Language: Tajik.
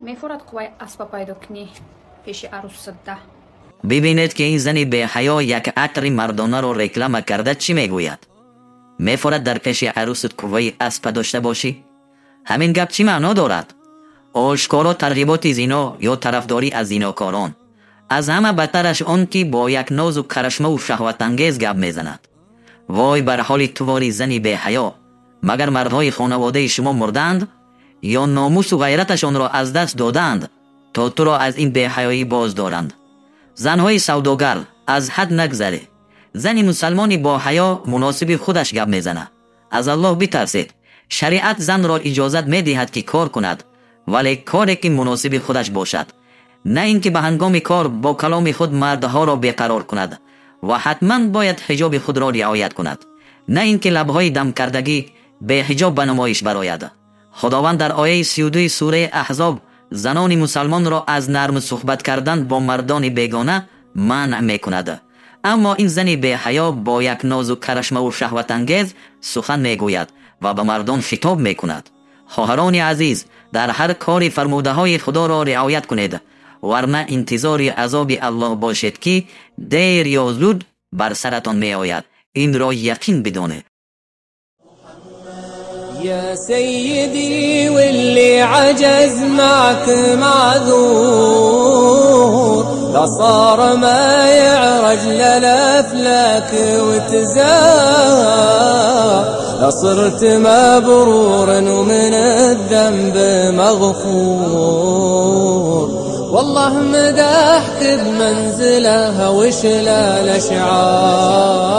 Мефорад қувваи аспа пайдо кунӣ пеши арӯсада. Бибинед, ки ин зани беҳаё як атри мардонаро реклама карда чӣ мегӯяд. Мефорад дар пеши арӯсат қувваи аспа дошта бошӣ? Ҳамин гап чӣ маъно дорад? Ошкоро тарғиботи зино ё тарафдорӣ аз зинокорон. Аз ҳама бадтараш он, ки бо як нозу карашмаву шаҳватангез гап мезанад. Вой бар ҳоли тувори зани беҳаё! Магар мардҳои хонаводаи шумо мурдаанд ё номусу ғайраташонро аз даст додаанд, то туро аз ин беҳаёӣ боз доранд? Занҳои савдогар, аз ҳад нагзаред. Зани мусалмони боҳаё муносиби худаш гап мезанад. Аз Аллоҳ битарсед. Шариат занро иҷозат медиҳад, ки кор кунад, вале коре ки муносиби худаш бошад, на ин ки ба ҳангоми кор бо каломи худ мардҳоро беқарор кунад, ва ҳатман бояд ҳиҷоби худро риоят кунад, на ин ки лабҳои дамкардагӣ беҳиҷоб ба намоиш барояд. Худованд дар ояи 32 сураи Аҳзоб занони мусалмонро аз нарм суҳбат кардан бо мардони бегона манъ мекунад. Аммо ин зани беҳаё бо як нозу карашмаву шаҳватангез сухан мегӯяд ва ба мардон хитоб мекунад. Хоҳарони азиз, дар ҳар кори фармудаҳои Худоро риоят кунед, варна интизори азоби Аллоҳ бошед, ки дер ё зуд бар саратон меояд. Инро яқин бидонед. يا سيدي واللي عجز معك معذور، لا صار ما يعرج للأفلاك وتزار، لا صرت مبرور ومن الذنب مغفور، والله مدحك بمنزلها وشلال أشعار.